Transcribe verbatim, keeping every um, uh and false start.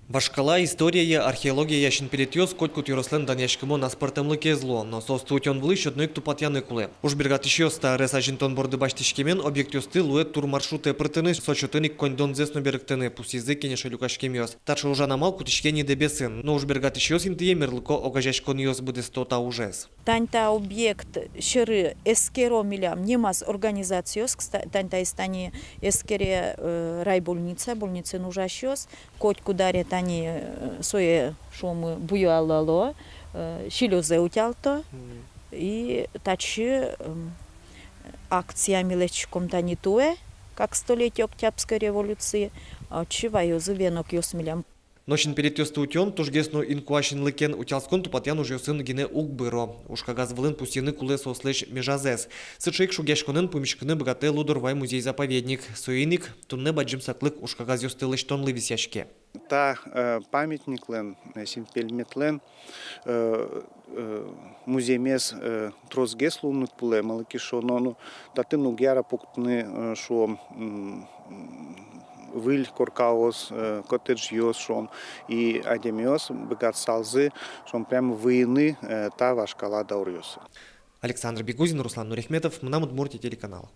Вашкала, историяя, археологияя синпелетъёс котькуд ёрослэн данъяськымон аспӧртэмлыкез луо, но соосты утён вылысь одно ик тупатъяны кулэ. Ужбергатӥсьёс та ӧрез азинтон борды басьтӥськемен, объектъёсты луэ турмаршрутэ пыртыны, со сётын ик коньдонзэс но берыктыны, пусйизы кенеше люкаськемъёс. Таӵе ужан амал кутӥське ни Дэбесын, но ужбергатӥсьёс интые мерлыко огазеяськонъёс быдэсто та ужез. Тань та объект сьӧры эскеро милям нимаз организациос, кста-, тань таиз тани эскере, э, райбольница, больницаын ужасьёс, котькуд аре тани, э, сое, шуомы, буялало, э, силёзэ утялто. И татчы, м, акция ми лэсьтӥськом тани туэ, как столетие Октябрьской революции, отчы ваёзы венокъёс милям. Но синпелетъёсты утён, тужгес но инкуазь синлыкен, утялскон-тупатъян ужъёсын гинэ уг быро. Ужкагаз вылын пусйыны кулэ соослэсь межазэс. Сыӵе ик шугъяськонэн пумиськыны быгатэ Лудорвай музей-заповедник. Соин ик туннэ бадӟым саклык ужкагазъёсты лэсьтонлы висъяське. Та, э, памятниклэн, э, синпельметлэн, э, э, музъемез, э, тросгес луыны кулэ, малы ке шуоно, ну, татын уг яра пуктыны, э, шуом, м, м, выль коркаос, э, коттеджъёс, шуом, и адямиос быгатысалзы, шуом, прям выйыны, э, та вашкала дауръёсы. Александр Бегузин, Руслан Нуряхметов, «Мынам Удмуртие» телеканал.